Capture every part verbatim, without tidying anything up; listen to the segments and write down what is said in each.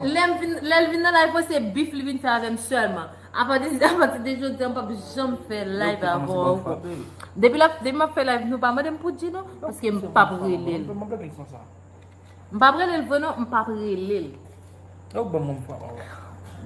Lè m vin, lè l vin nan live mwen, se bif li vin fè avè m sèlman. Apati, apati de jodi a, m p ap janm fè live avè w ankò. Depi l ap, depi m ap fè live, nou pa mande m pou G non, paske m p ap rele l. M p ap rele l vre non, m p ap rele l.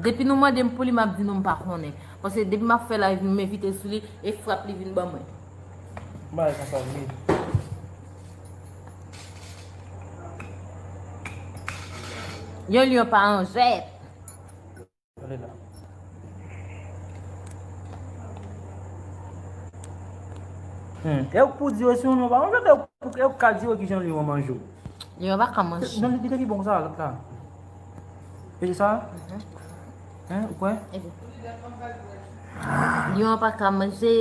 Depi nou mande m pou li, m ap di nou m pa konnen. Paske depi m ap fè live, m envite l sou li, e frap li vin ban mwen. Bay konsa vre. Yon lyon pa an jèt. Gade la. Hmm. E ou k pou di yo si yon lyon pa manje, e ou, e ou k ka di yo kijan lyon an manje w. Lyon pa ka manje. Non, li te pi bon sa, lòt la. E se sa? Hein, ou kwè? Lyon pa ka manje.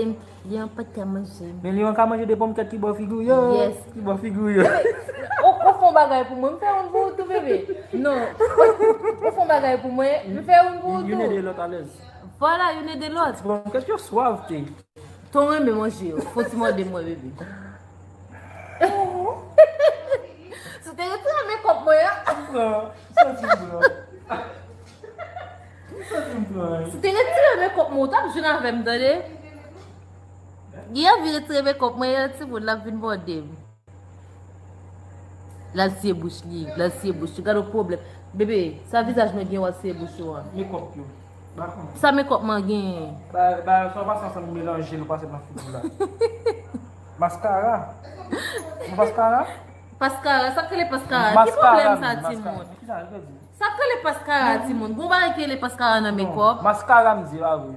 Lyon pa ka manje. Men lyon ka manje de ponmkèt ki bò figi w yo. Yes. Ki bò figi w yo. Ou, ou fè yon bagay pou mwen, m fè youn pou ou tou, bebe. Non. Ou fè yon bagay pou mwen, m fè youn pou ou tou. Youn ede lòt alèz. Vwala, youn ede lòt. Ti ponmkèt yo swav te. Ton renmen manje yo. Fò ti mòde mwen, bebe. Si w te retire mekòp mwen an. Pran. Santi m pran. Santi m pran. Si w te retire mekòp mwen, ou t ap jwenn avè m, tande? Li anvi retire mekòp mwen, yon timoun l ap vin mòde m. L al siye bouch li, l al siye bouch li. Gade yon pwoblèm. Bebe, sa vizaj mwen gen w al siye bouch ou an? Mekòp yo. Ba konn. Sa mekòp mwen genyen? Ba, ba, sa w pase ansanm melanje l, ou pase nan figi w la. Maskara. Yon maskara? Paskara, sa k rele paskara? Ki pwoblèm sa, timoun? Sa k rele paskara, timoun? Gon bagay ki rele paskara nan mekòp? Maskara, m di, a wi.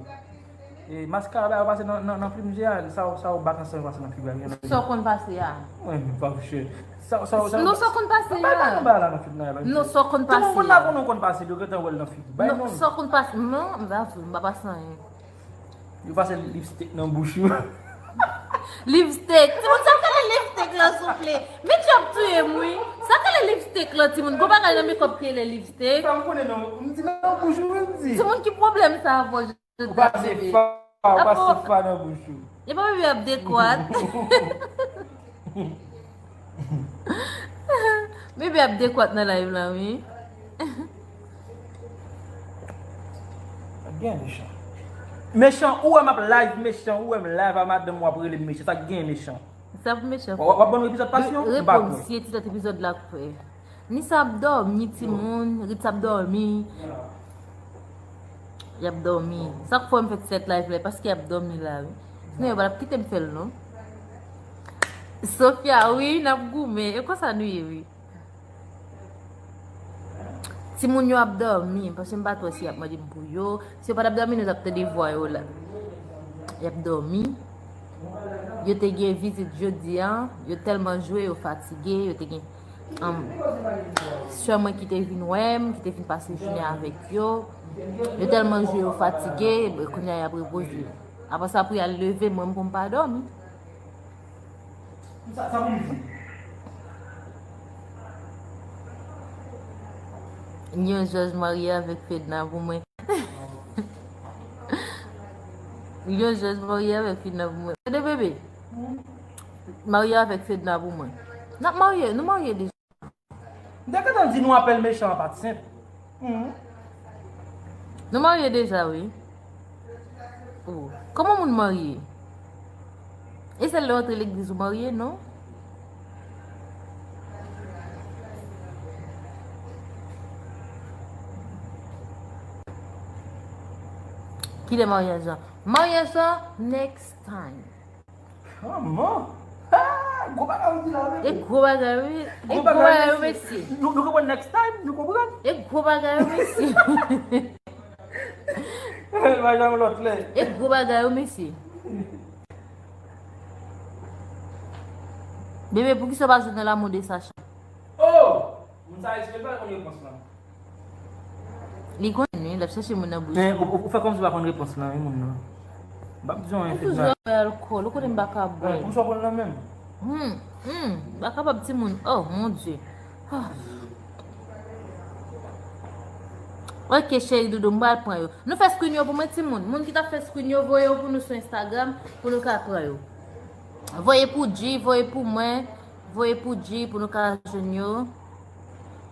E maskara, ba, yo pase nan, nan, nan figi m, sa, sa w bat ansanm, yo pase nan figi m. Sa w konn pase a? Mwen, m pa chè. Sa, sa, sa, non, sa w konn pase a? Ba, ba, ba, la nan figi m, nan. Non, sa w konn pase a? Tout moun konn la, konn, konn pase, yo gentan wè l nan figi. Non, sa w konn pase? Non, m pa vle, m pa pase anyen. Yo pase lipstick nan bouch yo. Lipstick. Timoun, sa k rele lipstick lan, souple? Medya ap touye m, wi. Sa k rele lipstick lan, timoun? Gon bagay nan mekòp ki rele lipstick? Sa m konnen non. M di nan bouch ou, m di. Timoun, ki pwoblèm sa avè w? Ou pase fa, ou pase fa nan bouch ou. E pa bebe ap dekwat. Bebe ap dekwat nan live lan, wi. Gen mechan. Mechan, ou wè m ap live, mechan, ou wè m live a madanm w ap rele m mechan. Sa k gen mechan? Sa pou mechan. W ap, w ap ban nou epizòd pasyon? M pa kwè. Reponn, si e ti tèt epizòd la k fè. Nisa ap dòmi, timoun. Ritz ap dòmi. Y ap dòmi. Sa k fè m fè ti sèt live la? Paske y ap dòmi la, wi. Sinon, yo pa t ap kite m fè l, non. Sofia, wi, n ap goumen. E konsa nou ye, wi. Timoun yo ap dòmi, paske m pa t wè si y ap mande m pou yo. Si yo pa t ap dòmi, nou t ap tande vwa yo la. Y ap dòmi. Yo te gen vizit jodi a, yo tèlman jwe, yo fatige, yo te gen, um, sè mwen ki te vin wè m, ki te vin pase jounen avèk yo. Yo tèlman jwe, yo fatige, kounye a y ap repoze yo. Apre sa, pou y al leve, mwen, m konn pa dòmi. Sa, sa pou m di. Yon jòj marye avèk Fedna pou mwen. Yon jòj marye avèk Fedna pou mwen. Tande bebe. Marye avèk Fedna pou mwen. N ap marye, nou marye deja. M te gentan di nou apèl mechan an pa t senp. Mhm. Nou marye deja, wi. Oh. Kòman moun marye? E sèl lè w antre legliz ou marye, non? Kilè maryaj lan? Maryaj lan, next time. Kòman? Ah, gwo bagay ou di la, wi. E gwo bagay, wi. E gwo bagay, wi, mesye. Nou, nou konprann next time, nou konprann? E gwo bagay, wi, mesye. Pa janm lòt lè. E gwo bagay, wi, mesye. Bebe, poukisa w pa jwenn nan lanmou de Sacha? Oh! Moun sa espere pa konn repons lan. Li konnen, wi, l ap chache moun nan bouch. Men, ou, ou, ou fè kòmsi w pa konn repons lan, wi, moun nan. M p ap di w anyen, Fedna. Ou toujou ap bwè alkòl, ou konnen m pa ka bwè. Pou sa w pran l nan menm. Hmm, hmm, m pa kapab, timoun. Oh, mon Dieu. Ah. Ok, cheri doudou, m pral pran yo. Nou fè screen yo pou mwen, timoun. Moun ki t ap fè screen yo, voye yo pou nou sou Instagram, pou nou ka pran yo. Voye pou G, voye pou mwen, voye pou G, pou nou ka jwenn yo.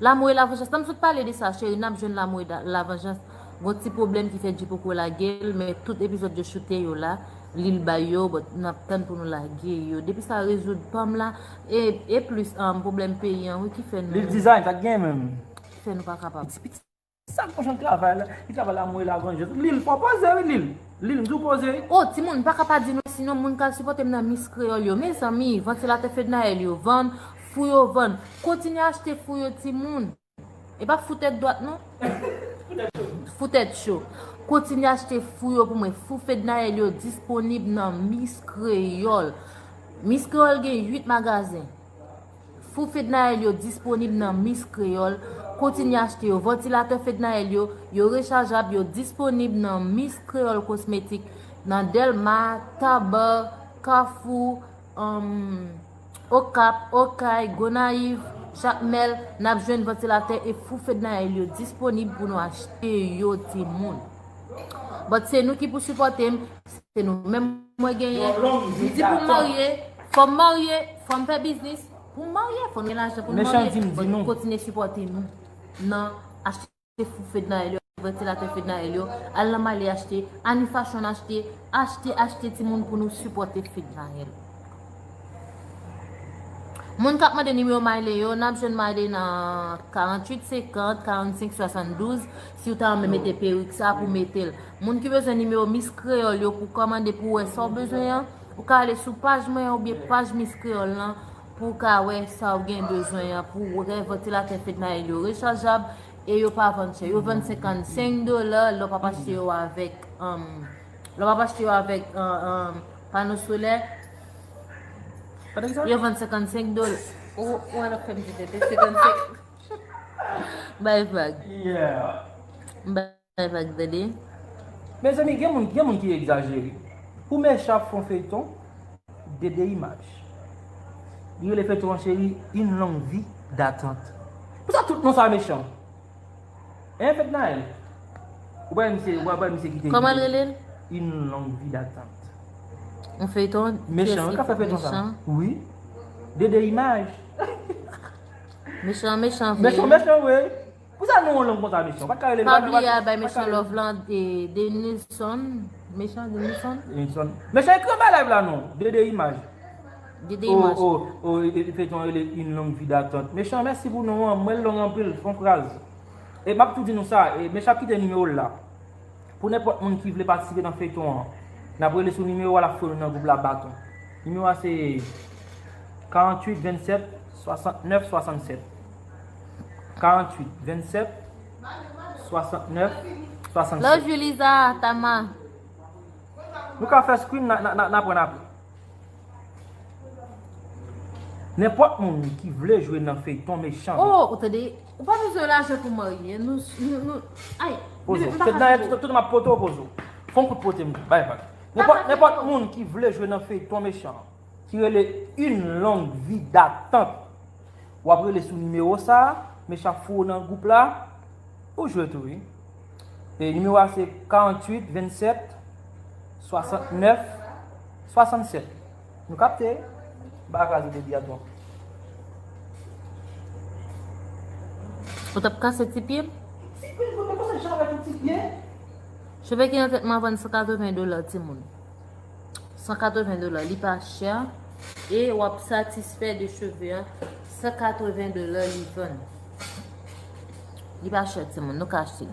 Lanmou e lavanjans. Nan m sot pale de sa, cheri, n ap jwenn lanmou e da- lavanjans. Gon ti pwoblèm ki fè Dji poko lage l, men tout epizòd yo choute yo la, li l bay yo, but n ap tann pou nou lage yo. Depi sa rezoud pa m la, e, e plis, um, pwoblèm peyi an, wi, ki fè nou, Lil Design, sa k gen menm? Ki fè nou pa kapab. Piti, piti, sa k konn travay la, li travay lanmou e lavanjans. Lil, fò poze, wi, Lil. Lil, m di w poze, wi. O, timoun, m pa ka pa di nou, sinon moun k al sipòte m nan Miss Kreyòl yo. Mezanmi, vantilatè Fednaelle yo vann, fou yo vann. Kontinye achte fou yo, timoun. E pa fou tèt dwat, non. Fou tèt cho. Kontinye achte fou yo pou mwen. Fou Fednaelle yo disponib nan Miss Kreyòl. Miss Kreyòl gen uit magazen. Fou Fednaelle yo disponib nan Miss Kreyòl. Kontinye achte yo. Vantilatè Fednaelle yo, yo rechajab, yo disponib nan Miss Kreyòl Cosmétique, nan Dèlma, Taba, Kafou, um, Okap, Okay, Gonayiv, Jakmèl, n ap jwenn vantilatè e fou Fednaelle yo disponib pou nou achte yo, timoun. But se nou ki pou sipòte m, se nou menm mwen genyen. M di pou m marye, fò m marye, fò m fè biznis, pou m marye, fò m gen lajan pou m marye. But kontinye sipòte nou nan achte fou Fednaelle yo, vantilatè Fednaelle yo, al nan Maile achte, Ani Fashion achte, achte, achte timoun pou nou sipòte Fednaelle. Moun k ap mande nimewo Maile yo, n ap jwenn Maile nan karanntuit senkant, karannsenk swasanndouz, si w ta renmen mete perik sa pou mete l. Moun ki bezwen nimewo Miss Kreyòl yo pou kòmande pou wè sa w bezwen an, ou ka ale sou paj mwen an oubyen paj Miss Kreyòl lan pou w ka wè sa w gen bezwen an, pou w wè vantilatè Fednaelle yo rechajab, e yo pa vann chè. Yo vann senkannsenk dola, lè w p ap achte yo avèk, um, lè w p ap achte yo avèk, um, um, pano solè. Yo vann senkannsenk dola. Ou, ou wè l ap fè m di tete, senkannsenk. Bay vag. Yeah. Bay vag, tande. Mezanmi, gen moun, gen moun ki egzajere. Pou Mesha fè yon feyton, Dede Imaj. Li rele feyton an, cheri, Une longue vie d'attente. Pou sa tout non sa mechan? Hein, Fednaelle? Ou pa wè misye, ou pa wè misye kite Kòman l rele l? Une longue vie d'attente. Yon feyton? Mechan, wi, k ap fè feyton sa. Mechan. Wi. Dede Imaj. Mechan, mechan vre. Mechan, mechan vre. Pou sa non long konsa, Mechan? Pa t ka rele l. Pa bliye al bay Mechan love lan, e, Denilson. Mechan, Denilson. Denilson. Mechan, ekri anba live la non. Dede Imaj. Dede Imaj. O, o, o, e, e, feyton rele Une longue vie d'attente. Mechan, mèsi pou non an. Mwen long anpil, fon kraz. E m ap tou di nou sa, e, Mechan ap kite nimewo l la. Pou nenpòt moun ki vle patisipe nan feyton an, n ap rele sou nimewo a, l ap foure nou nan gwoup la baton. Nimewo a se karanntuit vennsèt swasannnèf swasannsèt. Karanntuit vennsèt swasannnèf swasannsèt. Love you, Liza, Tama. Nou ka fè screen, n a, n a, n a, n a pran apre. Nenpòt moun ki vle jwe nan feyton Mechan. Oh, ou tande? Ou pa bezwen lajan pou marye. Nou, nou, nou, ay, Pozo. Fednaelle, tout, tout m ap pote w, Pozo. Fon kout pote m, bay vag. Nenpòt, nenpòt moun ki vle jwe nan feyton Mechan, ki rele Une longue vie d'attente, w ap rele sou nimewo sa a, Mechan foure w nan gwoup la, ou jwe tou, wi. E nimewo a se karanntuit vennsèt swasannnèf swasannsèt. Nou kapte? M pa kraze dede a twòp. Ou t ap kase ti pye m? Ti pye m, mwen konsa jan avèk yon ti pye. Cheve ki nan tèt mwen vann san katreven dola, timoun. San katreven dola, li pa chè. E w ap satisfè de cheve a. San katreven dola li vann. Li pa chè, timoun, nou ka achte l.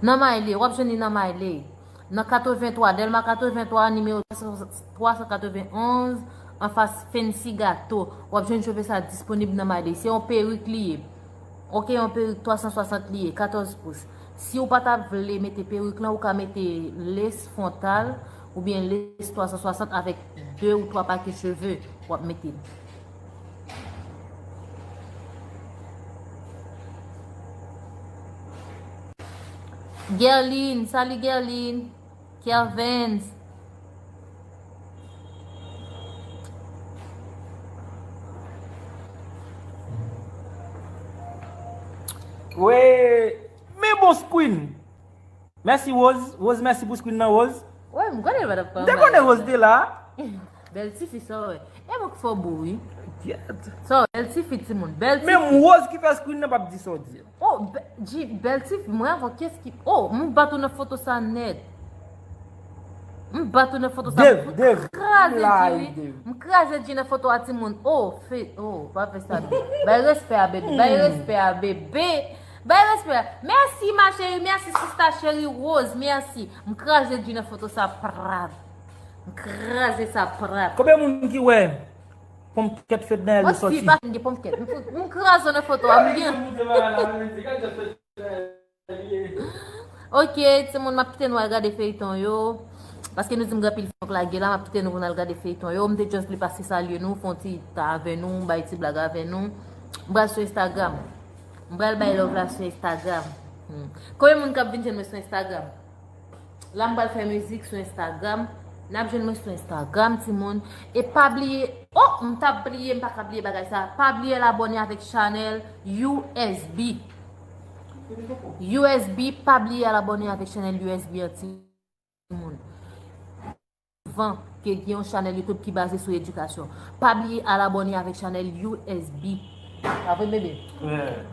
Nan Maile, w ap jwenn li nan Maile. Nan katreven twa, Dèlma katreven twa, nimewo twa san katreven onz, anfas Fancy Gato. W ap jwenn cheve sa disponib nan Maile. Se yon perik li ye. Ok, yon perik twa san swasant li ye, katòz pous. Si w pa ta vle mete perik lan, ou ka mete lace frontal oubyen lace twa san swasant avèk de ou twa pake cheve w ap mete l. Guerline, salut Guerline. Kervens. Wi, men bon screen. Mèsi Rose. Rose, mèsi pou screen nan, Rose. Wi, m konnen l pa t ap fè anba. M te konnen Rose te la. Bèl tifi sa, wi. E mwen k fè w bo wi. Gyèt. Sa w bèl tifi timoun. Bèl tifi. Menm Rose ki fè screen nan p ap di sa w di. Oh, bè- G, bèl tifi. Mwen avè w, kiyès ki. Oh, m bat ou nan foto sa nèt. M bat ou nan foto sa. Dave, Dave, Kraze la, G wi. Dave. M kraze G nan foto a timoun. Oh, fe, oh, pa fè sa bebe. Bay respè a bebe. Bay respè a bebe. Bay respè a. Mèsi ma chérie, mèsi sista chérie Rose, mèsi. M kraze G nan foto sa prat. M kraze sa prat. Konbyen moun ki wè Pomkèt Fednaelle Mwen soti? Di pa gen pomkèt. M fout- m kraze nan foto a m gen. Ok, timoun, m ap kite nou al gade feyton yo. Paske nou di m gen anpil feyton k lage la, m ap kite nou pou n al gade feyton yo. M te just vle pase salye nou, fè yon ti ta avè nou, bay ti blag avè nou. M pral sou Instagram. M pral bay love la sou Instagram. Hmm. Konbyen moun k ap vin jwenn mwen sou Instagram? La m pral fè mizik sou Instagram. N ap jwenn mwen sou Instagram, timoun. E pa bliye, oh, m t ap bliye, m pa ka bliye bagay sa. Pa bliye al abòne avèk chanèl U S B. U S B, pa bliye al abòne avèk chanèl U S B an, timoun. Van ke gen yon chanèl YouTube ki baze sou edikasyon. Pa bliye al abòne avèk chanèl U S B. Pa vre, bebe?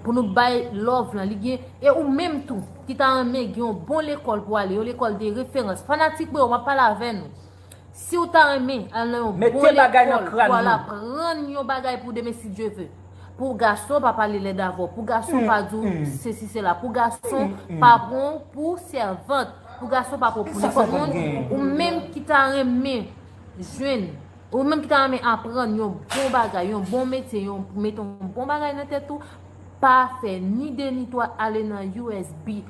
Pou nou bay love lan, li gen, e ou menm tou, ki ta renmen gen yon bon lekòl pou ale, yon lekòl de referans. Fanatik mwen yo, m ap pale avè nou. Si w ta renmen al nan yon Mete bon bagay nan lekòl kràn pou al nou. Aprann yon bagay pou demen si Dye ve. Pou gason pa pale lèd avè w, pou gason pa di w sesi sela, pou gason pa pran w pou sèvant, pou gason pa pran w pou nenpòt moun, ou menm ki ta renmen jwenn, ou menm ki ta renmen aprann yon bon bagay, yon bon metye, yon mete yon bon bagay nan tèt ou, pa fè ni de ni twa, ale nan U S B.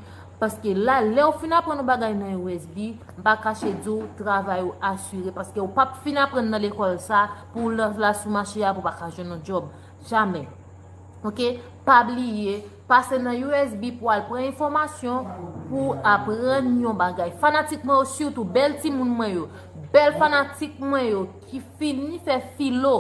Paske la, lè w fin aprann yon bagay nan U S B, m pa kache di w, travay ou asire. Paske w p ap fin aprann nan lekòl sa pou w love la sou mache a pou w pa ka jwenn yon djòb. Jamè. Ok? Pa bliye, pase nan U S B pou al pran enfòmasyon, pou aprann yon bagay. Fanatik mwen yo, sitou bèl timoun mwen yo, bèl fanatik mwen yo ki fini fè filo,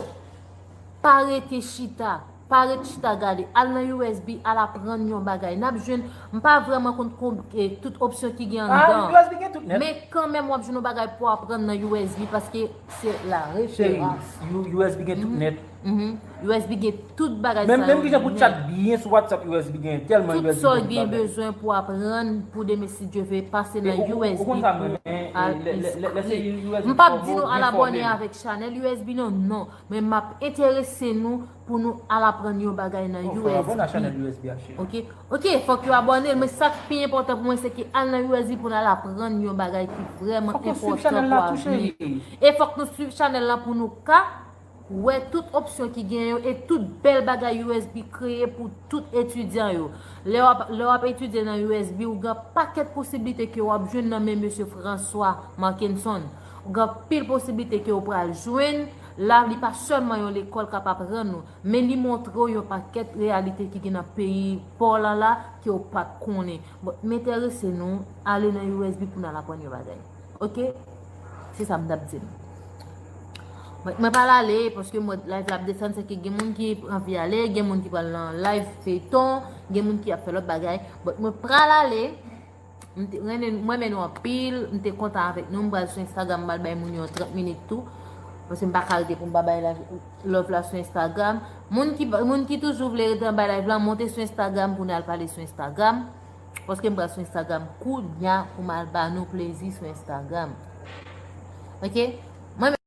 pa rete chita, pa ret chita gade. Al nan U S B, al aprann yon bagay. N ap jwenn, m pa vrèman konn kon- eh, tout opsyon ki gen Ah, anndan. U S B gen tout nèt. Men kanmenm w ap jwenn yon bagay pou aprann nan U S B paske se la Cheri, referans. U- U S B gen tout nèt. Mhm. U S B gen tout bagay Menm sa menm yo ki jan pou nèt. Chat byen sou WhatsApp, U S B gen tèlman Tout U S B sa w gen tout gen bagay. Bezwen pou aprann, pou demen si Dye ve, pase nan E ou- ou- U S B ou konn sa pou mwen, men, al lè- lè- lè- lè se enskri. U S B M p ap fò- di nou fò- al fò- abòne fò- avèk chanèl U S B non, non. Men m ap enterese nou pou nou al aprann yon bagay nan Oh, fò abòne a chanèl U S B. U S B a, cheri. Ok, ok, fòk yo abòne, men sa k pi enpòtan pou mwen se ke al nan U S B pou n al aprann yon bagay ki vrèman Fòk nou swiv enpòtan chanèl pou la tou, avni. cheri. E fòk nou swiv chanèl la pou nou ka wè tout opsyon ki gen yo e tout bèl bagay U S B kreye pou tout etidyan yo. Lè w ap, lè w ap etidye nan U S B, ou gen pakèt posiblite ke w ap jwenn nan men mesye François Markinson. Ou gen pil posiblite ke w pral jwenn la, li pa sèlman yon lekòl k ap aprann ou, men li montre w yon pakèt reyalite ki gen nan peyi pa w lan la ke w pa t konnen. Bon, m enterese nou, ale nan U S B pou n al aprann yon bagay. Ok? Se sa m t ap di nou. Mwen, mwen pral ale, paske mwen live la ap desann, se ke gen moun ki anvi ale, gen moun ki pral nan live feyton, gen moun ki ap fè lòt bagay. But mwen pral ale, m te- renmen- mwen renmen nou anpil, m te kontan avèk nou, m pral sou Instagram, m pral bay moun yo trant minit tou. Paske m pa ka rete pou m pa bay live, love la sou Instagram. Moun ki, moun ki toujou vle rete anba live la, monte sou Instagram pou n al pale sou Instagram. Paske m pral sou Instagram kounya pou m al ba nou plezi sou Instagram. Ok? Mwen